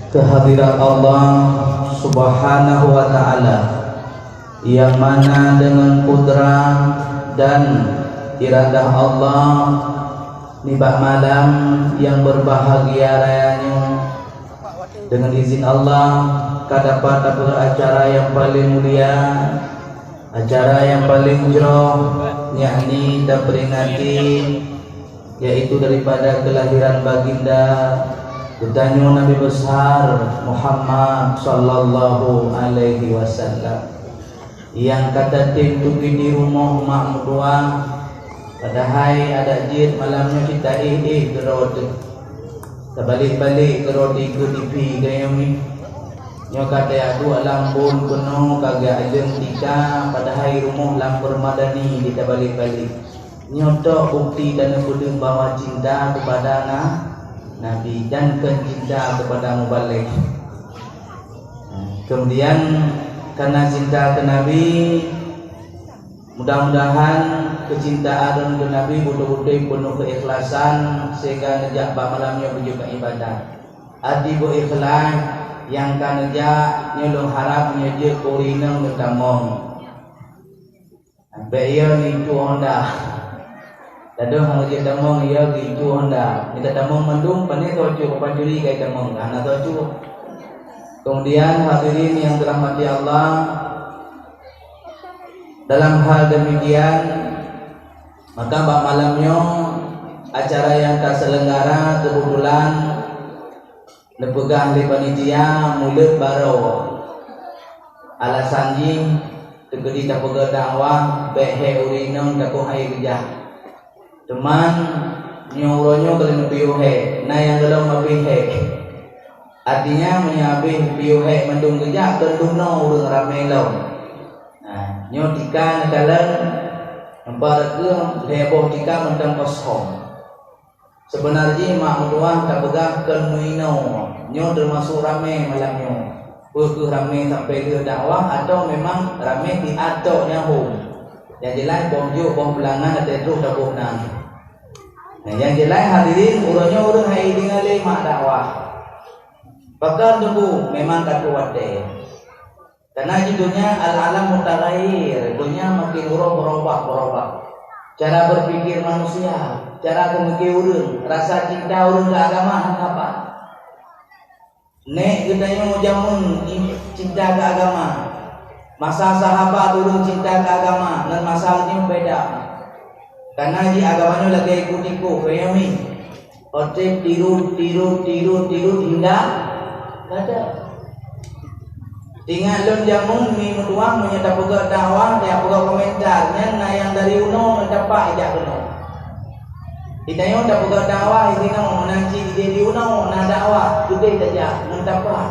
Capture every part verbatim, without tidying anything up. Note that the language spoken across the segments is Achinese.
Kehadirat Allah Subhanahu wa Ta'ala, yang mana dengan kudrat dan iradah Allah, nibak malam yang berbahagia raya nyoe, dengan izin Allah, ka dapat tapeugah acara yang paling mulia, acara yang paling jroh, yakni taperingati, yaitu daripada kelahiran baginda geutanyoe Nabi besar Muhammad sallallahu alaihi wasallam, nyang ka tatem teubiet di rumoh mak meutuwah. Padahai adat jeuet malam nyoe cit taéh-éh keudroe teuh, tabalek-balek keudroe teuh keu T V gayong nyoe. Nyoe ka tajak duek lam bon keunoe ka geualeueng tika, padahai rumoh lam Permadani di tabalek-balek. Nyoe tok bukti dan peudeueng bahwa cinta kepada na-, Nabi dan kon cinta kepada mubalek. Kemudian, karena cinta ke Nabi, mudah-mudahan keucintaan keu Nabi beutôi-beutôi peunoh keuikhlasan sehingga neujak bak malam nyoe beujeuet keu ibadat. Até beu ikhlas nyang ka neujak nyoe lôn harab nyoe jeuet keu ureueng inong nyoe tamong. Bèk yo ngicu Honda. Ladôm hana jeuet tamong yo geuicu Honda. Mita tamong mandum, pane soe cok, pancuri kai tamong, hana soe cok. Kemudian hadirin yang dirahmati Allah, dalam hal demikian, maka bak malam nyoe acara yang taselenggara kebetulan neupeugah lé panitia mulod baroe. Alasan jih teukeudi tapeugah dakwah bèk hék ureueng inong takot hai geujak. Teuma nyoe uroe nyoe ka lheueh neupiôh hék, na nyang gohlom habéh hék. Artinya meunyoe habéh piôh hék mandum geujak, kon dumnoe ureueng ramé lom. Nah, nyoe tika neukalon, nampak rot keuh lhèe boh tika mantong kosong. Seubeuna jih mak meutuah tapeugah kon meuinoe, nyoe teumasok ramé malam nyoe. Peu kheueh ramé sampoe lheueh dakwah atawa memang ramé siat tok nyang hom? Nyang jeulaih boh jok boh peulangan até troh taboh nan. Nah, nyang jeulaih hadirin, uroe nyoe ureueng hai deungoe lé mak dakwah. Pakon teungku, memang ka troh watèe. Karena di dunia al-alam mutaghayyir, dunia makin uroe berubah-berubah. Cara berpikir manusia, cara peumiké ureueng, rasa cinta ureueng keu agama hana saban. Nèk geutanyoe jameun cinta keu agama. Masa sahabat ureueng cinta keu agama ngon masa nyoe beda. Karena di agama nyoe lagèe tikus-tikus, fahami? Otrép tiru, tiru, tiru, tiru hingga gata. Ingat lôn jameun mi meutuah meunyoe tapeugah dakwah, tapeugah komentar, nyan na nyang dari unoe ngon tapak ijak keunoe. Di tanyoe tapeugah dakwah di sinoe, meunan cit idéh di unoe na dakwah, keudéh tajak ngon tapak.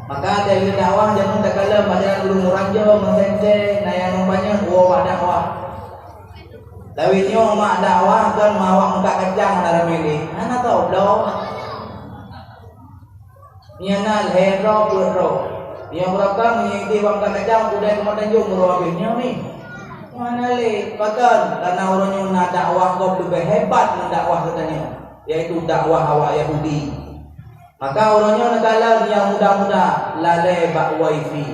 Maka dari dakwah jameun takalon bak jalan Ulu Muranjo, Meusenteng, na nyang ngon panyöt woe bak dakwah. Lawét nyoe mak dakwah kon mawak muka kacang hana ramé lé. Hana tao bloe. Nyan na lhèe droe peuet droe. Nyoe beurapa meunyoe idéh bak muka kacang udai keumat tanjong meurôh abéh nyoe mi. Hana lé. Pakon? Karena uroe nyoe na dakwah gob leubeh hebat ngon dakwah geutanyoe, yaitu dakwah awak Yahudi. Maka uroe nyoe neukalon nyang muda-muda lalè bak wifi.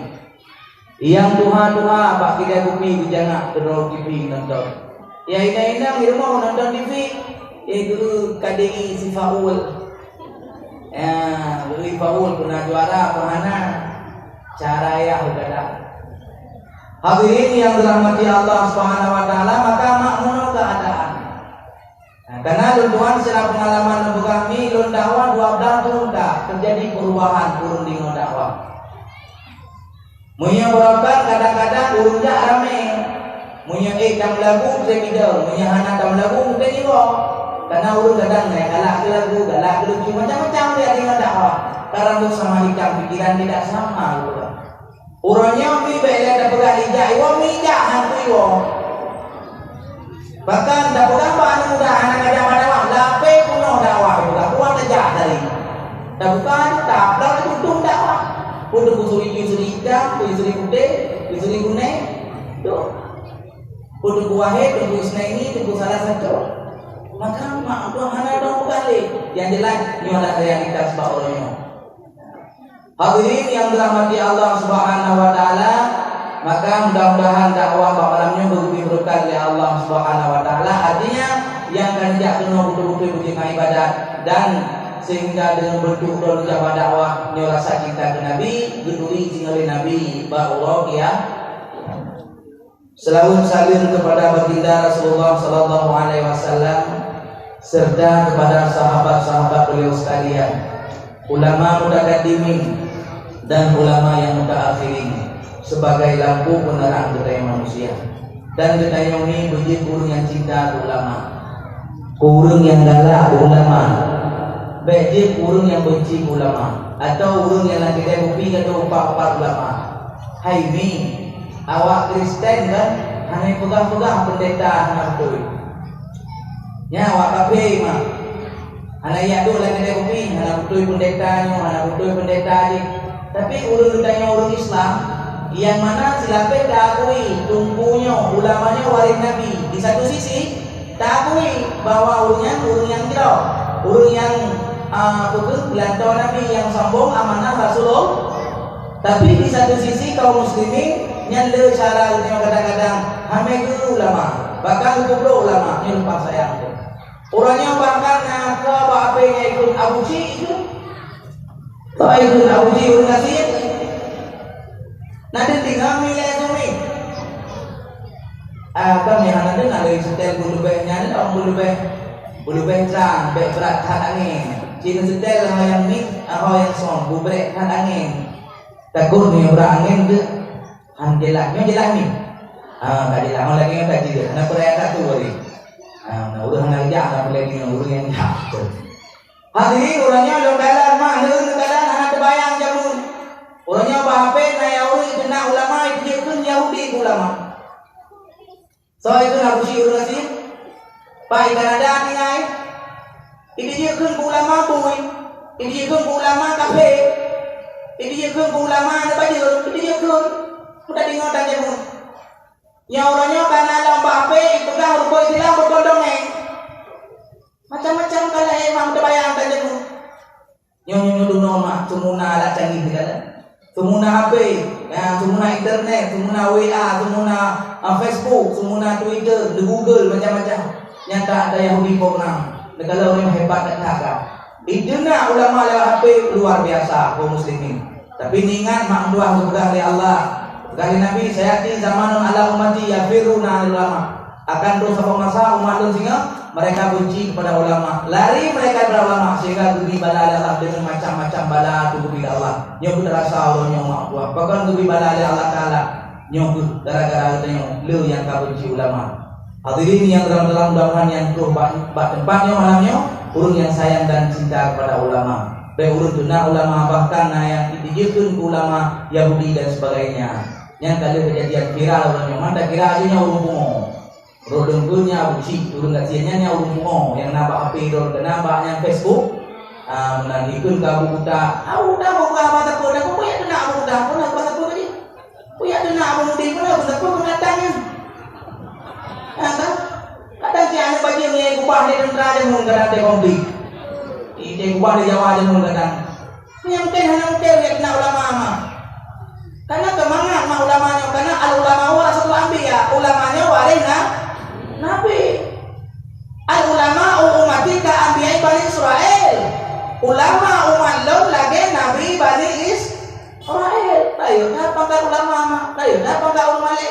Nyang tuha-tuha bak kidai kupi geujangak keudroe T V nonton. Nyang inong-inong di rumoh nonton T V, eh, guru K D I si Faul. Ya, guru Faul pernah juara apa hana? Cara ya udah. Hadirin yang dirahmati Allah Subhanahu wa Taala, maka mak meunoe keuadaan. Nah, karena lôn tuan secara pengalaman lôn peugah mi, lôn dakwah dua blah thôn ka teujadi perubahan ureueng deungoe dakwah. Meunyoe beurangkat kadang-kadang ureueng jak ramé. Meunyoe ék tameulagu, trép idong. Meunyoe hana tameulagu, mungken iwoe. Karena ureueng kadang na galak keu lagu, galak keu lucu, macam-macam dia deungoe dakwah. Karena sama hitam pikiran tidak sama, gitu. Uroe nyoe mi bèk lé tapeugah ijak iwoe, mi jak han keu iwoe. Bahkan tapeugah bak aneuk muda hana ka jak bak dakwah, lapée peunoh dakwah ipeugah, kuat tajak tadi. Tabuka aju, taplak aju, dum dakwah. Peue teungku suri, peue suri itam, peue suri putéh, peue suri kunéng. Tu. Peue teungku Wahid, teungku Isnaini, teungku salah satu. Maka mak tuan hana dong peugah lé. Yang jelas nyoe adalah realitas bak uroe nyoe. Hadirin yang dirahmati Allah Subhanahu wa taala, maka mudah-mudahan dakwah bak malam nyoe geubri beureukat lé Allah Subhanahu wa taala. Artinya, nyang ka neujak keunoe beutôi-beutôi beujeuet ngon ibadat dan sehingga deungon beuntuk droe neujak bak dakwah nyoe rasa cinta keu Nabi, geuturi singoh lé Nabi bak uroe kiamat. Salawat salam kepada Baginda Rasulullah sallallahu alaihi wasallam serta kepada sahabat-sahabat beliau sekalian, ulama mutakaddimin dan ulama yang mutaakhirin, sebagai lampu penerang geutanyoe manusia. Dan geutanyoe ni beujeuet ureueng nyang cinta keu ulama. Keu ureueng nyang galak keu ulama, bék jeuet keu ureueng nyang beunci keu ulama, atawa ureueng nyang lam keude kupi ka upat-upat ulama. Hai mi, awak Kristen kan hana peugah-peugah peundeta hana beutôi. Nyan awak kafé mah. Hana jak duek lam keude kupi, hana beutôi peundeta nyoe, hana beutôi peundeta jih. Tapi ureueng geutanyoe ureueng Islam, nyang mana silapeh taakui teungku nyoe, ulama nyoe waréh Nabi. Di satu sisi, taakui bahwa ureueng nyan ureueng nyang jroh, ureueng nyang, a, peugah geulantoe Nabi nyang sombong amanah Rasulullah. Tapi di satu sisi kaum muslimin nyan le cara geutanyoe kadang-kadang hamé geu ulama, bahkan geupeubloe ulama nyoe leupah sayang. Uroe nyoe bahkan na keu bak H P nyang ikheun Abu Syik ikheun. Toh ikheun Abu Syik ureueng gasien. Na deungoe mi lé sumi. Ah, kan nyang hana deungoe lé seutôt beuleubeh nyan lom beuleubeh, beuleubeh trang bék brat that angén. Cit seutôt ho nyang mit, ho nyang som beubrek that angén. Takot nyoe brat angén deuek. Han jeulaih, nyoe jeulaih ni. Ha, ka jeulaih. Nyoe lagèe nyoe ka jeuet. Hana peuraya satu tadi. Ha, na ureueng hana jak, hana peuraya deungoe ureueng nyang jak. Hadirin, uroe nyoe lôn kalon mak lôn, lôn kalon hana teubayang jameun. Uroe nyoe bak H P na nyang ureueng keunan ulama, jijeuet kheun Yahudi keu ulama. Soe kheun Abu Syik ureueng gasien? Pai Kanada tinggai. Ijeuet kheun keu ulama bui, ijeuet kheun keu ulama kafé, ijeuet kheun keu ulama aneuk bajeueng, ijeuet kheun. Mudah deungoe dan jameun. Nyoe uroe nyoe ka na lom bak H P ipeugah rukon Islam rukon dongeng. Macam-macam ka lahé mak teubayang dan jameun. Nyoe, nyoe, nyoe dunoe mak, seumuna alat canggih teukalon. Seumuna H P, ya, seumuna internet, seumuna W A, seumuna, ah, Facebook, seumuna Twitter, di Google, macam-macam. Nyata ada Yahudi program. Teukalon ureueng hebat that ka. Itu na ulama lewat H P luar biasa kaum muslimin. Tapi ingat mak meutuah geupeugah lé Allah. Peugah lé Nabi, "Sayati zamanun ala ummati yafirruna anil ulama." Akan troh saboh masa umat lôn singoh, mereka benci kepada ulama. Lari mereka daripada ulama sehingga geubri bala lé Allah deungon macam-macam bala tu geubri lé Allah. Nyoe pun rasa uroe nyoe umat meutuah. Pakon geubri bala lé Allah Taala? Nyoe pun gara-gara geutanyoe le nyang ka benci ulama. Hadirin nyang dirahmati Allah, mudah-mudahan nyang troh bak, bak teumpat nyoe malam nyoe, ureueng nyang sayang dan cinta kepada ulama. Bék ureueng teunak ulama, bahkan na nyang jijeuet kheun keu ulama Yahudi dan sebagainya. Nyan ka lheueh kejadian viral uroe nyoe. Mantong kira lagèe nyan ureueng pungo. Rot deungkeue nyan Abu Syik, ureueng gasien nyan, nyan ureueng pungo nyang na bak H P droe, keunan bak nyang Facebook. Ah, meunan ikheun keu Abu Kuta. Abu Kuta meubah basa peue, dah peue jak teunak Abu Kuta, peue na basa peue tadi? Peue jak teunak Abu Mudi, peue na basa peue peunatang nyan? Ha, kan? Kadang cit aneuk bajeueng nyang gubah lé teuntra jameun kadang teuh konflik. Ide gubah lé Jawa jameun kadang. Nyang mungken hana mungken lé keunan ulama mah. Karena keumangat mah ulama nyoe, karena al-ulama warasatul anbiya, ulama nyoe waréh na-, nabi. Al-ulama ummati ka anbiya Bani Israel. Ulama umat lôn lagèe nabi Bani Israel. Rayeuk na pangkat ulama mah, rayeuk na pangkat ulama lé.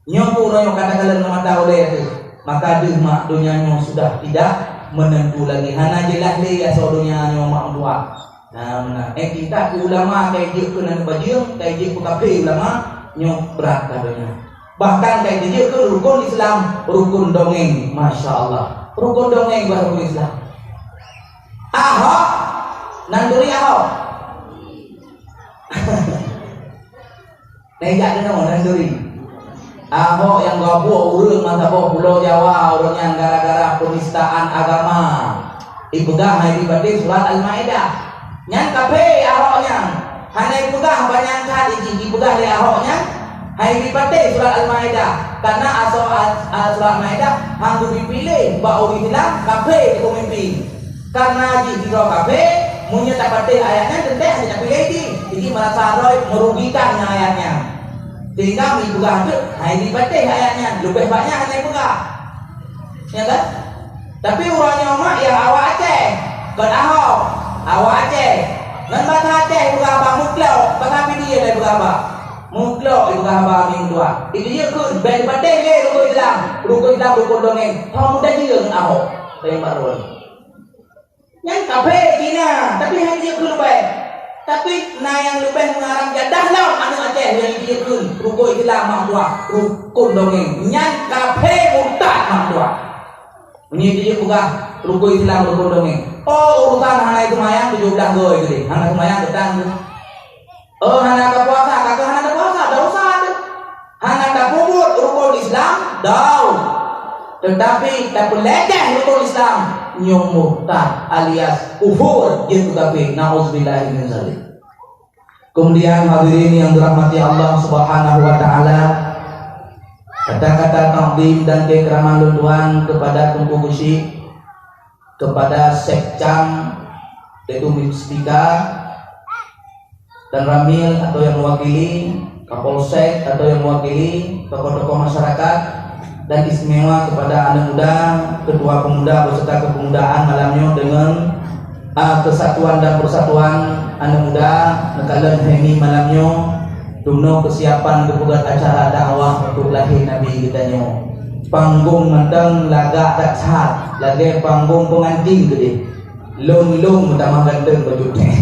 Nyoe pun uroe nyoe ka takalon ngon mata ulèe teuh, maka deuh mak donya nyoe sudah tidak menentu lagi. Hana jeulaih lé asoe donya nyoe mak meutuah. Nah, meunan. Eh, tingkat keu ulama ka ijeuet keu aneuk bajeueng, ka ijeuet keu kafé ulama, nyoe brat ka donya. Bahkan ka ijeuet keu rukon Islam, rukon dongeng. Masya Allah. Rukon dongeng bukan rukon Islam. Ahok, nan turi Ahok. Neujak keunoe, neujuri. Ahok nyang geubuet ureueng meusaboh Pulo Jawa, ureueng nyan gara-gara penistaan agama. Ipeugah hai dipatéh surat Al-Maidah. Nyan kafé Ahok nyan. Hana ipeugah banyak kali jih ipeugah lé Ahok nyan. Hai dipatéh surat Al-Maidah. Karena asoe al-, al-, surat Al-Maidah han geupiléh bak ureueng Islam kafé jipeumimpin. Karena jih sidroe kafé, meunyoe tapatéh ayat nyan, Tapi lagi, jadi merasa roh merugikan dengan ayat nyan. Sehingga meupeugah tu, hai dipatéh ayat nyan, leubeh banyak hana peugah. Ya kan? Tapi uroe nyoe mak ya awak Aceh, kon Ahok, awak Aceh. Ngon bahasa Aceh peugah haba muklok, bahasa Pidie lé peugah haba. Muklok peugah haba minggu dua. Itu ye kheun, ben dipatéh lé rukun Islam, rukun Islam rukun dongeng. Tho muda je ngon Ahok. Tembak rukun. Nyan kafé Cina, tapi hana jeuet keu leubeh. Tapi na nyang leubeh meuharam jadah lom aneuk Aceh nyang jijeuet keu rukon Islam mak tuah, rukon dongeng. Nyan kafé murtad mak tuah. Meunyoe jijeuet peugah rukon Islam, rukon dongeng. Oh, urusan hana seumayang tujoh blaih goe keudeh. Hana seumayang geutang tu. Oh, hana ka puasa, ka hana ka puasa, dosa tu. Hana ka peubuet rukon Islam, dau. Tetapi tapeuleceh rukon Islam, nyoe murtad alias kufur, jeuet keu kafé. Nauzubillahi min zalik. Kemudian hadirin yang dirahmati Allah Subhanahu wa taala, kata-kata takdim dan keikraman lôn tuan kepada Teungku Geuchik, kepada Sekcam, yaitu Speaker, dan Ramil atau yang mewakili, Kapolsek atau yang mewakili, tokoh-tokoh masyarakat, dan istimewa kepada aneuk muda, ketua pemuda beserta kepemudaan malam nyoe dengan, ah, kesatuan dan persatuan aneuk muda neukalon Hemi malam nyoe. Tunoe kesiapan geupeugöt acara dakwah untuk lahé Nabi geutanyoe. Panggong mantong lagak that that, lagèe panggong pengantin keudeh. Lôn-lôn meutamah ganteng baju teh.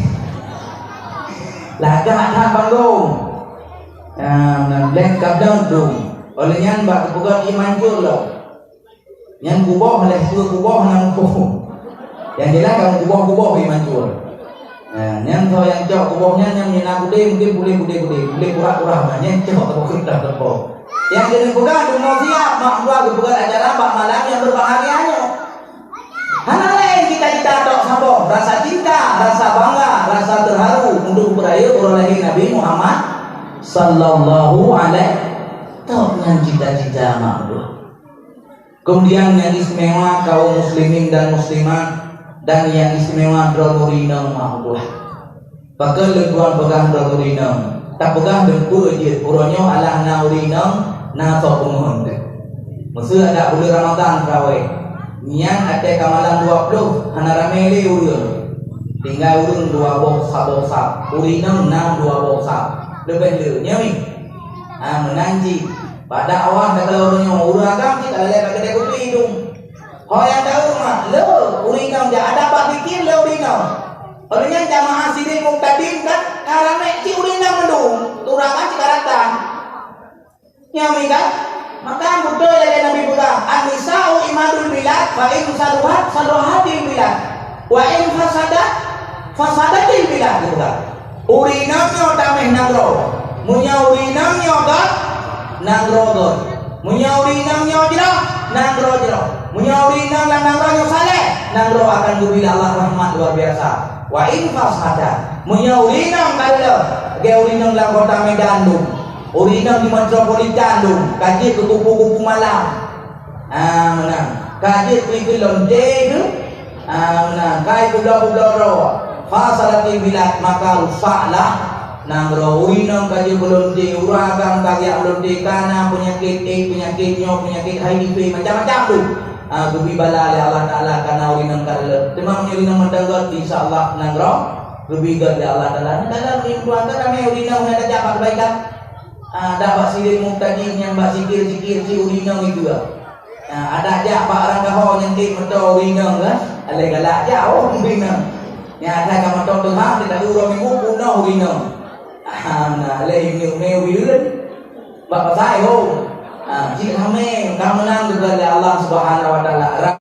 Lagak that panggong. Ah, nan black kabdon dum. Oleh nyan bak geupeugöt ié mancur lom. Nyan kuboh leh dua kuboh na muphom. Nyang jeulaih kamoe kuboh-kuboh di mancur. Nah, nyan soe nyang cok kuboh nyan, nyang mina gudé mungkin puléh gudé-gudé, puléh kurah-kurah mah, nyan cok kuboh keureudah teupo. Nyang keuneuk peugah, tumoe siap mak dua geupeugah acara bak malam nyang berbahagia nyoe. Hana laén cita-cita tok saboh, rasa cinta, rasa bangga, rasa terharu untuk beurayeuk uroe lahé Nabi Muhammad sallallahu alaihi, tok nyan cita-cita mak dua. Kemudian nyang istimewa kaum muslimin dan muslimat dan nyang istimewa droeneuh inong mak dua. Pakon lôn tuan peugah droeneuh inong? Tapeugah lôn peue jeuet uroe nyoe alah na ureueng inong na soe peungon teuh. Meuseu adak buleuen Ramadhan teurawéh. Nyan até ka malam dua ploh hana ramé lé ureueng. Tinggai ureueng dua boh saboh sab. Ureueng inong na dua boh sab. Leubeh le nyoe. Ha, meunan cit. Bak dakwah takalon uroe nyoe, ureueng agam cit takalon bak keudè kupi idong. Ho nyang taeu mak, le ureueng inong jak adak bak zikir le ureueng inong. Oleh nyan jamaah sidin muktadin kan ka ramé cit ureueng inong mandum, tu ureueng agam cit ka rata. Nyan mi kan? Maka beutôi lagèe Nabi peugah, "An-nisa'u imadul bilad, fa in saluhat, saluhatil bilad, wa in fasadat, fasadatil bilad," geupeugah. Ureueng inong nyoe tamèh nanggroe. Meunyoe ureueng inong nyoe göt, nanggroe göt. Meunyoe ureueng inong nyoe jroh, nanggroe jroh. Meunyoe ureueng inong lam nanggroe nyoe saleh, nanggroe akan geubri lé Allah rahmat luar biasa. Wa in fasadat. Meunyoe ureueng inong ka lheueh, lagèe ureueng inong lam kota Medan tu, ureueng inong di metropolitan tu, ka jeuet keu kupu-kupu malam. Ah, meunan. Ka jeuet keu lonte tu. Ah, meunan. Ka jeuet keu bloe-bloe droe. Fasadatil bilad, maka rusaklah nanggroe. Ureueng inong ka jeuet keu lonte, ureueng agam ka jeuet keu lonte, ka na peunyakét A, peunyakét nyoe, peunyakét H I V, macam-macam tu. Ah, geubri bala lé Allah Taala kareuna ureueng inong ka reuloh. Teuma meunyoe ureueng inong mantong göt, insya Allah nanggroe geubri göt lé Allah Taala. Nyan ka na ureueng inong tuan, kan ramé ureueng inong nyang tajak bak keubaikan. Ah, dak bak sidin muktadin nyang bak zikir-zikir cit ureueng inong itu, ah. Ah, adak jak bak rang gaho nyang klik moto ureueng inong kan. Alah galak jak, oh, ureueng inong. Nyang adak ka moto Tuhan, kita uroe minggu peunoh ureueng inong. Ah, nah, alah inong mé ureueng. Bak pasai ho. Ah, cit ramé, ka meunang geubri lé Allah Subhanahu wa Taala.